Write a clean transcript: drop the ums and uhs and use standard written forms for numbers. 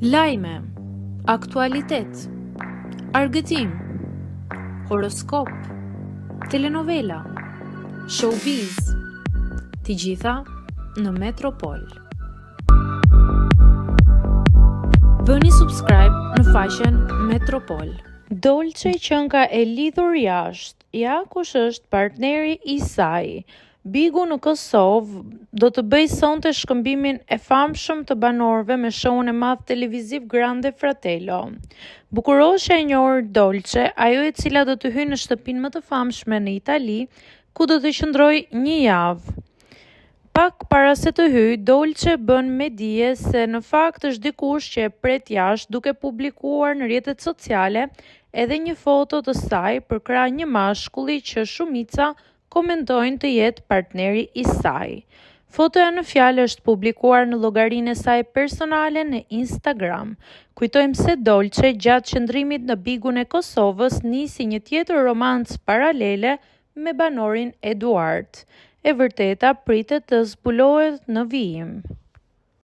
Lajme, aktualitet, argëtim, horoskop, telenovela, showbiz, të gjitha në Metropol. Bëni subscribe në faqen Metropol. Dolce qenka e lidhur jashtë, ja kush është partneri i saj. Bigu në Kosovë do të bëjë sonte shkëmbimin e famshëm të banorëve me shoun e madh televiziv Grande Fratello. Bukuroshja e njohur Dolce, ajo e cila do të hyjë në shtëpinë më të famshme në Itali, ku do të qëndrojë një javë. Pak para se të hyjë, Dolce bën me dije se në fakt është dikush që e pret jashtë duke publikuar në rrjetet sociale edhe një foto të saj përkrah një mashkulli që shumica komentojnë të jetë partneri i saj. Fotoja në fjalë është publikuar në llogarinë e saj personale në Instagram. Kujtojmë se Dolce gjatë qëndrimit në Bigun e Kosovës nisi një tjetër romancë paralele me banorin Eduard. E vërteta pritet të zbulohet në vijim.